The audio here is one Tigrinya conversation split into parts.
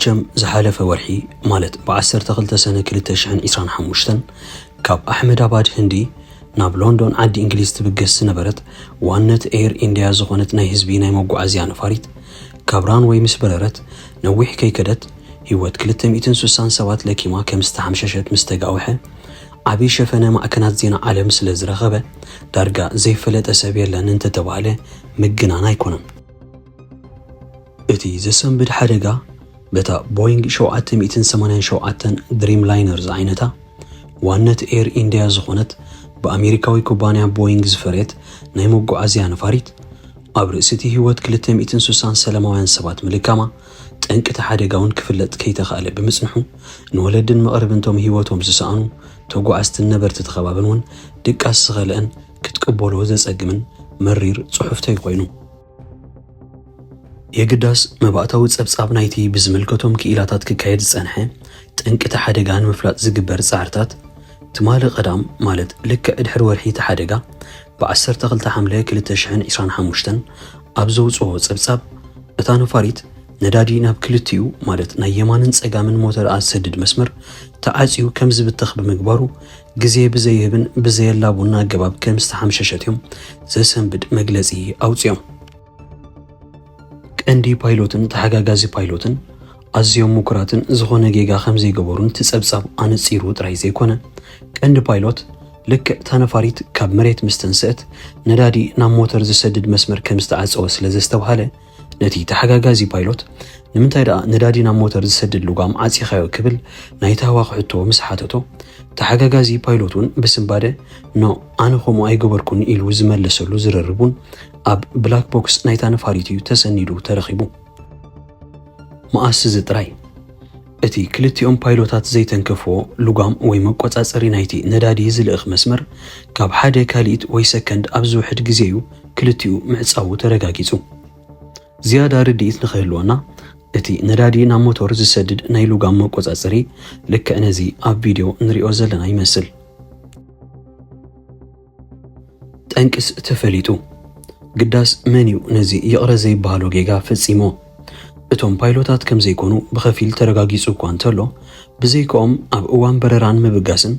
ሸም ዝሓለፈ ወርሒ፣ ማለት ብ ዓሰርተ ክልተ ሰነ ክልተ ሽሕን ዕስራን ሓሙሽተን፣ ካብ ኣሕመዳባድ ህንዲ ናብ ሎንዶን ዓዲ እንግሊዝ ትብገስ ዝነበረት ዋነት ኤር ኢንድያ ዝኾነት ናይ ህዝቢ ናይ መጓዓዝያ ነፋሪት፣ ካብ ራንወይ ምስ በረረት ነዊሕ ከይከደት፣ ህይወት ክልተ ሚእትን ስሳን ሰባት ለኪማ ከም ዝተሓምሸሸት ምስ ተጋውሐ፣ ዓቢ ሸፈነ ማዕከናት ዜና ዓለም ስለ ዝረኸበ፣ ዳርጋ ዘይፈለጠ ሰብ የለን እንተተባህለ ምግናን ኣይኮነን። እቲ ዘሰንብድ ሓደጋ፣ በታ ቦይንግ ሸውዓተ ሚእትን ሰማንያን ሸውዓተን ድሪም ላይነር ዝዓይነታ፣ ዋነት ኤር ኢንድያ ዝኾነት ብኣሜሪካዊ ኩባንያ ቦይንግ ዝፈረየት ናይ መጓዓዝያ ነፋሪት፣ ኣብ ርእሲ እቲ ህይወት ክልተ ሚእትን ስሳን ሰላማውያን ሰባት ምልካማ፣ ጠንቂ እቲ ሓደጋ እውን ክፍለጥ ከይተኻእለ ብምጽንሑ፣ ንወለድን መቕርብንቶም ህይወቶም ዝሰኣኑ ተጓዓዝትን ነበርቲ እቲ ከባብን እውን ድቃስ ዝኸልአን ክትቅበሎ ዘጸግምን መሪር ጽሑፍተይ ኮይኑ። የግዳስ፣ መባእታዊ ጸብጻብ ናይቲ ብዝምልከቶም ክኢላታት ክካየድ ዝጸንሐ ጠንቂ እቲ ሓደጋ ንምፍላጥ ዝግበር ጻዕርታት፣ ትማሊ ቀዳም፣ ማለት ልክዕ ድሕሪ ወርሒ እቲ ሓደጋ፣ ብ ዓሰርተ ክልተ ሓምለ ክልተ ሽሕን ዕስራን ሓሙሽተን ኣብ ዘውጽኦ ጸብጻብ፣ እታ ነፋሪት ነዳዲ ናብ ክልቲኡ፣ ማለት ናይ የማንን ጸጋምን ሞተርኣ ዝሰድድ መስመር ተዓጽዩ ከም ዝብተኽ ብምግባሩ፣ ግዜ ብዘይህብን ብዘየላቡን ኣገባብ ከም ዝተሓምሸሸት እዮም ዘሰንብድ መግለጺ ኣውጺኦም። ቀንዲ ፓይሎትን ተሓጋጋዚ ፓይሎትን ኣዝዮም ምኩራትን ዝኾነ ጌጋ ከም ዘይገበሩን እቲ ጸብጻብ ኣነጺሩ ጥራይ ዘይኮነ፣ ቀንዲ ፓይሎት ልክዕ እታ ነፋሪት ካብ መሬት ምስ ተንስአት ነዳዲ ናብ ሞተር ዝሰድድ መስመር ከም ዝተዓጸወ ስለ ዘስተብሃለ፣ ነቲ ተሓጋጋዚ ፓይሎት፣ "ንምንታይ ደኣ ነዳዲ ናብ ሞተር ዝሰድድ ልጓም ዓጺኻዮ?" ክብል ናይ ታህዋኽ ሕቶ ምስ ሓተቶ፣ ተሓጋጋዚ ፓይሎት እውን ብስንባደ፣ "ኖ፣ ኣነ ከምኡ ኣይገበርኩን" ኢሉ ዝመለሰሉ ዝርርብ እውን ኣብ ብላክ ቦክስ ናይታ ነፋሪት እዩ ተሰኒዱ ተረኺቡ። መኣስ እዚ ጥራይ፣ እቲ ክልቲኦም ፓይሎታት ዘይተንከፍዎ ልጓም ወይ መቆጻጸሪ ናይቲ ነዳዲ ዝልእኽ መስመር፣ ካብ ሓደ ካልኢት ወይ ሰከንድ ኣብ ዝውሕድ ግዜ እዩ ክልቲኡ ምዕጻዉ ተረጋጊጹ። ዝያዳ ርድኢት ንኽህልወና፣ እቲ ነዳዲ ናብ ሞቶር ዝሰድድ ናይ ልጓም መቆጻጸሪ ልክዕ ነዚ ኣብ ቪድዮ ንሪኦ ዘለና ይመስል። ጠንቅስ ተፈሊጡ። ግዳስ መን እዩ ነዚ ይቕረ ዘይበሃሎ ጌጋ ፈጺሞ? እቶም ፓይሎታት ከም ዘይኮኑ ብኸፊል ተረጋጊጹ እኳ እንተሎ፣ ብዘይካኦም ኣብ እዋን በረራን ምብጋስን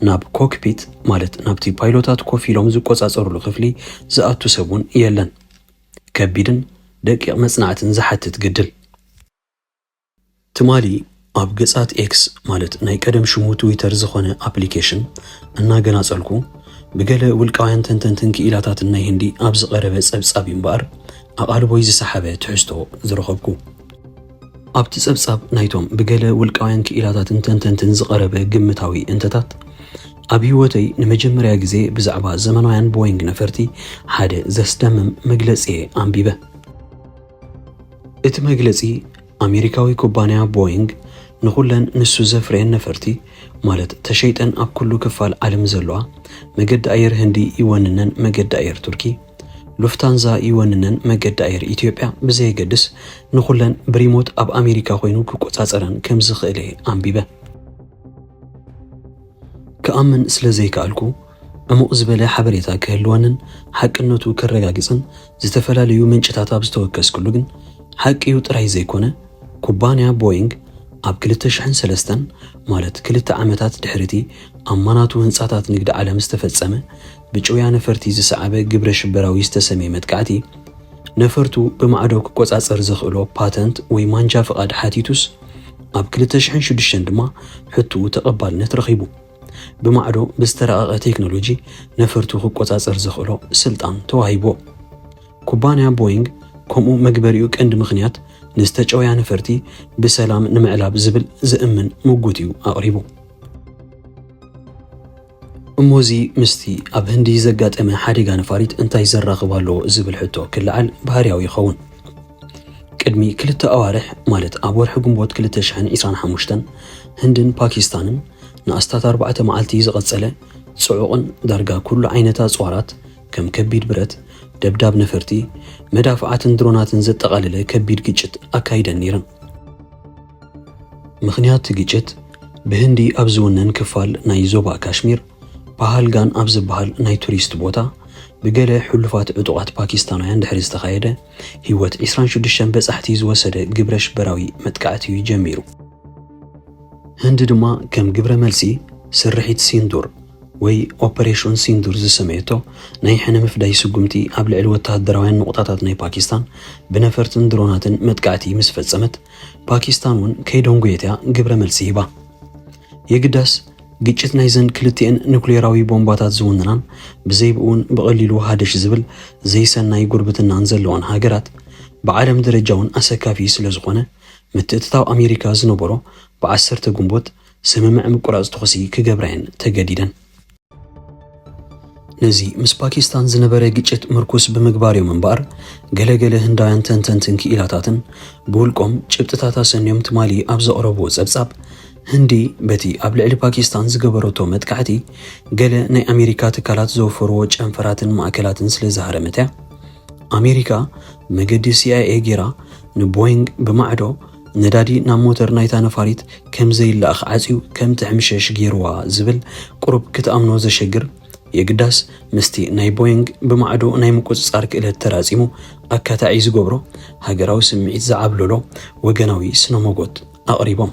ናብ ኮክፒት፣ ማለት ናብቲ ፓይሎታት ኮፍ ኢሎም ዝቆጻጸሩሉ ክፍሊ ዝኣቱ ሰብ እውን የለን። ከቢድን ደቂቕ መጽናዕትን ዝሓትት ግድል። ትማሊ ኣብ ገጻት ኤክስ፣ ማለት ናይ ቀደም ሽሙ ትዊተር ዝኾነ ኣፕሊኬሽን፣ እናገናጸልኩ፣ ብገለ ውልቃውያን ተንተንትን ክኢላታትን ናይ ህንዲ ኣብ ዝቐረበ ጸብጻብ እዩ እምበኣር ኣቓልቦይ ዝሰሓበ ትሕዝቶ ዝረኸብኩ። ኣብቲ ጸብጻብ ናይቶም ብገለ ውልቃውያን ክኢላታትን ተንተንትን ዝቐረበ ግምታዊ እንተታት፣ ኣብ ህይወተይ ንመጀመርያ ግዜ ብዛዕባ ዘመናውያን ቦይንግ ነፈርቲ ሓደ ዘስደምም መግለጺ እየ ኣንቢበ። እቲ መግለጺ፣ ኣሜሪካዊ ኩባንያ ቦይንግ ንኹለን ንሱ ዘፍረየን ነፈርቲ፣ ማለት ተሸይጠን ኣብ ኩሉ ክፋል ዓለም ዘለዋ፣ መገዲ ኣየር ህንዲ ይወንነን መገዲ ኣየር ቱርኪ፣ ሉፍታንዛ ይወንነን መገዲ ኣየር ኢትዮጵያ ብዘየገድስ፣ ንኹለን ብሪሞት ኣብ ኣሜሪካ ኮይኑ ክቆጻጸረን ከም ዝኽእል እየ ኣንቢበ። ክኣምን ስለ ዘይከኣልኩ፣ ዕሙቕ ዝበለ ሓበሬታ ክህልወንን ሓቅነቱ ከረጋግጽን ዝተፈላለዩ ምንጭታት ኣብ ዝተወከስኩሉ ግን፣ ሓቂ እዩ ጥራይ ዘይኮነ፣ ኩባንያ ቦይንግ ኣብ ክልተ ሽሕን ሰለስተን፣ ማለት ክልተ ዓመታት ድሕሪቲ ኣብ ማናቱ ህንጻታት ንግዲ ዓለም ዝተፈጸመ ብጭውያ ነፈርቲ ዝሰዓበ ግብረ ሽበራዊ ዝተሰምየ መጥቃዕቲ፣ ነፈርቱ ብማዕዶ ክቆጻጸር ዘኽእሎ ፓተንት ወይ ማንጃ ፍቓድ ሓቲቱስ፣ ኣብ ክልተ ሽሕን ሽዱሽተን ድማ ሕቶኡ ተቐባልነት ረኺቡ። ብማዕዶ ብዝተራቐቐ ቴክኖሎጂ ነፈርቱ ክቆጻጸር ዘኽእሎ ስልጣን ተዋሂብዎ። ኩባንያ ቦይንግ ከምኡ መግበሪኡ ቀንዲ ምኽንያት ንዝተጨውያ ነፈርቲ ብሰላም ንምዕላብ ዝብል ዝእምን ምጉት እዩ ኣቕሪቡ። እሞዚ ምስቲ ኣብ ህንዲ ዘጋጠመ ሓደጋ ነፋሪት እንታይ ዘራኽብ ኣለዎ ዝብል ሕቶ ክለዓል ባህርያዊ ይኸውን። ቅድሚ ክልተ ኣዋርሕ፣ ማለት ኣብ ወርሒ ግንቦት ክልተ ሽሕን ዕስራን ሓሙሽተን፣ ህንድን ፓኪስታንን ንኣስታት ኣርባዕተ መዓልቲ ዝቐጸለ ጽዑቕን ዳርጋ ኩሉ ዓይነት ኣጽዋራት፣ ከም ከቢድ ብረት፣ ደብዳብ ነፈርቲ፣ መዳፍዓትን ድሮናትን ዘጠቓለለ ከቢድ ግጭት ኣካይደን ነይረን። ምኽንያት እቲ ግጭት፣ ብህንዲ ኣብ ዝውነን ክፋል ናይ ዞባ ካሽሚር፣ ፓሃልጋን ኣብ ዝበሃል ናይ ቱሪስት ቦታ፣ ብገለ ሕሉፋት ዕጡቓት ፓኪስታናውያን ድሕሪ ዝተኻየደ ህይወት ዕስራን ሽዱሽተን በጻሕቲ ዝወሰደ ግብረ ሽበራዊ መጥቃዕቲ እዩ ጀሚሩ። ህንዲ ድማ ከም ግብረ መልሲ ስርሒት ሲንዱር ወይ ኦፐሬሽን ሲንዱር ዝሰመየቶ ናይ ሕነ ምፍዳይ ስጉምቲ ኣብ ልዕሊ ወተሃደራውያን ንቑጣታት ናይ ፓኪስታን ብነፈርትን ድሮናትን መጥቃዕቲ ምስ ፈጸመት፣ ፓኪስታን እውን ከይደንጎየት እያ ግብረ መልሲ ሂባ። የግዳስ ግጭት ናይዘን ክልቲኤን ኑክሌራዊ ቦምባታት ዝውንናን ብዘይ ብእውን ብቐሊሉ ሃደሽ ዝብል ዘይሰናይ ጉርብትናን ዘለወን ሃገራት ብዓለም ደረጃ እውን ኣሰካፊ ስለ ዝኾነ፣ ምትእትታው ኣሜሪካ ዝነበሮ ብዓሰርተ ግንቦት ስምምዕ ምቁራጽ ተኹሲ ክገብራ እየን ተገዲደን። ነዚ ምስ ፓኪስታን ዝነበረ ግጭት ምርኩስ ብምግባር እዮም እምበኣር፣ ገለገለ ህንዳውያን ተንተንትን ክኢላታትን ብውልቆም ጭብጥታት ኣሰንዮም ትማሊ ኣብ ዘቕረብዎ ጸብጻብ፣ ህንዲ በቲ ኣብ ልዕሊ ፓኪስታን ዝገበረቶ መጥቃዕቲ ገለ ናይ ኣሜሪካ ትካላት ዘወፈርዎ ጨንፈራትን ማእከላትን ስለ ዝሃረመት እያ። ኣሜሪካ ብመገዲ ሲኣይኤ ጌራ ንቦይንግ ብማዕዶ ነዳዲ ናብ ሞተር ናይታ ነፋሪት ከም ዘይላእኽ ዓጽዩ ከም ትሕምሸሽ ጌርዋ ዝብል ቁሩብ ክትኣምኖ ዘሸግር የግዳስ ምስቲ ናይ ቦይንግ ብማዕዶ ናይ ምቁጽጻር ክእለት ተራጺሙ ኣካታዒ ዝገብሮ ሃገራዊ ስምዒት ዝዓብለሎ ወገናዊ ስነ-መጎት ኣቕሪቦም።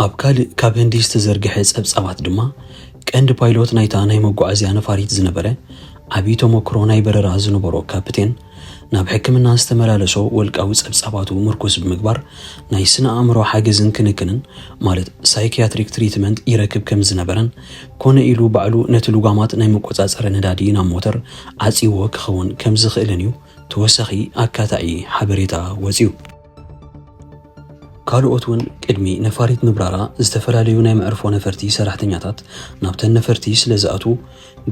ኣብ ካልእ ካብ ህንዲ ዝተዘርግሐ ጸብጻባት ድማ ቀንዲ ፓይሎት ናይታ ናይ መጓዓዝያ ነፋሪት ዝነበረ ዓቢ ተመክሮ ናይ በረራ ዝነበሮ ካፕቴን ናብ ሕክምና ዝተመላለሶ ወልቃዊ ጸብጻባቱ ምርኩስ ብምግባር ናይ ስነ ኣእምሮ ሓገዝን ክንክንን ማለት ሳይኪያትሪክ ትሪትመንት ይረክብ ከም ዝነበረን ኮነ ኢሉ ባዕሉ ነቲ ልጓማት ናይ መቆጻጸሪ ነዳዲ ናብ ሞተር ዓጺዎ ክኸውን ከም ዝኽእልን እዩ ተወሳኺ ኣካታዒ ሓበሬታ ወጺኡ። ካልኦት እውን ቅድሚ ነፋሪት ምብራራ ዝተፈላለዩ ናይ መዕርፎ ነፈርቲ ሰራሕተኛታት ናብተን ነፈርቲ ስለ ዝኣትዉ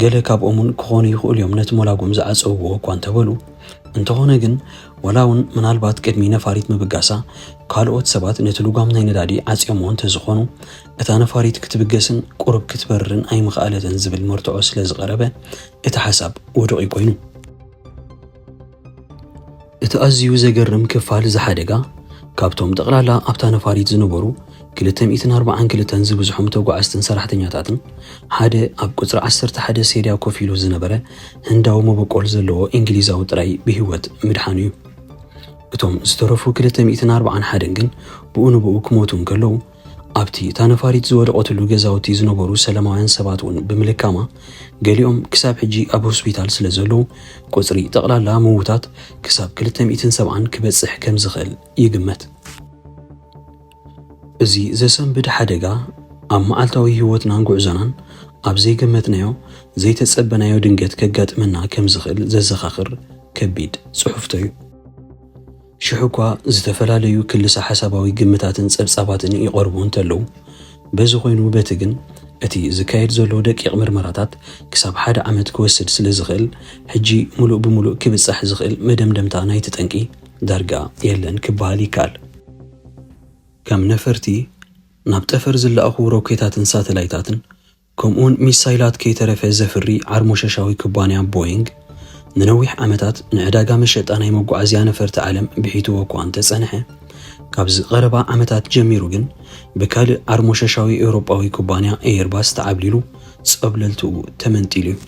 ገለ ካብኦም እውን ክኾኑ ይኽእሉ እዮም ነቲ ሞላጎም ዝዓጸውዎ እኳ እንተበሉ፣ እንተኾነ ግን ዋላ እውን ምናልባት ቅድሚ ነፋሪት ምብጋሳ ካልኦት ሰባት ነቲ ልጓም ናይ ነዳዲ ዓጽዮምዎ እንተዝኾኑ እታ ነፋሪት ክትብገስን ቁሩብ ክትበርርን ኣይምኽኣለትን ዝብል መርትዖ ስለ ዝቐረበ እቲ ሓሳብ ውዱቕ እዩ ኮይኑ። እቲ ኣዝዩ ዘገርም ክፋል እዚ ሓደጋ፣ ካብቶም ጠቕላላ ኣብታ ነፋሪት ዝነበሩ ክልተ ሚእትን ኣርባዓን ክልተን ዝብዝሖም ተጓዓዝትን ሰራሕተኛታትን ሓደ ኣብ ቁጽሪ ዓሰርተ ሓደ ሴድያ ኮፍ ኢሉ ዝነበረ ህንዳዊ መበቆል ዘለዎ እንግሊዛዊ ጥራይ ብህይወት ምድሓኑ እዩ። እቶም ዝተረፉ ክልተ ሚእትን ኣርባዓን ሓደን ግን ብኡ ንብኡ ክሞቱ እንከለዉ፣ ኣብቲ እታ ነፋሪት ዝወደቐትሉ ገዛውቲ ዝነበሩ ሰላማውያን ሰባት እውን ብምልካማ፣ ገሊኦም ክሳብ ሕጂ ኣብ ሆስፒታል ስለ ዘለዉ፣ ቁጽሪ ጠቕላላ ምዉታት ክሳብ ክልተ ሚእትን ሰብዓን ክበጽሕ ከም ዝኽእል ይግመት። እዚ ዘሰንብድ ሓደጋ ኣብ መዓልታዊ ህይወትናን ጉዕዞናን ኣብ ዘይገመትናዮ፣ ዘይተጸበናዮ ድንገት ከጋጥመና ከም ዝኽእል ዘዘኻኽር ከቢድ ጽሑፍቶ እዩ። ሽሕ እኳ ዝተፈላለዩ ክልሰ ሓሳባዊ ግምታትን ጸብጻባትን ይቐርቡ እንተለዉ፣ በዚ ኮይኑ በቲ ግን እቲ ዝካየድ ዘሎ ደቂቕ ምርመራታት ክሳብ ሓደ ዓመት ክወስድ ስለ ዝኽእል፣ ሕጂ ምሉእ ብምሉእ ክብጻሕ ዝኽእል መደምደምታ ናይቲ ጠንቂ ዳርጋ የለን ክበሃል ይከኣል። ከም ነፈርቲ፣ ናብ ጠፈር ዝለኣኹ ሮኬታትን ሳተላይታትን፣ ከምኡውን ሚሳይላት ከይተረፈ ዘፍሪ ዓርሞሸሻዊ ኩባንያ ቦይንግ፣ ንነዊሕ ዓመታት ንዕዳጋ መሸጣ ናይ መጓዓዝያ ነፈርቲ ዓለም ብሒትዎ እኳ እንተጸንሐ፣ ካብዚ ቀረባ ዓመታት ጀሚሩ ግን ብካልእ ዓርሞሸሻዊ ኤውሮጳዊ ኩባንያ ኤየርባስ ተዓብሊሉ ጸብለልትኡ ተመንጢሉ እዩ።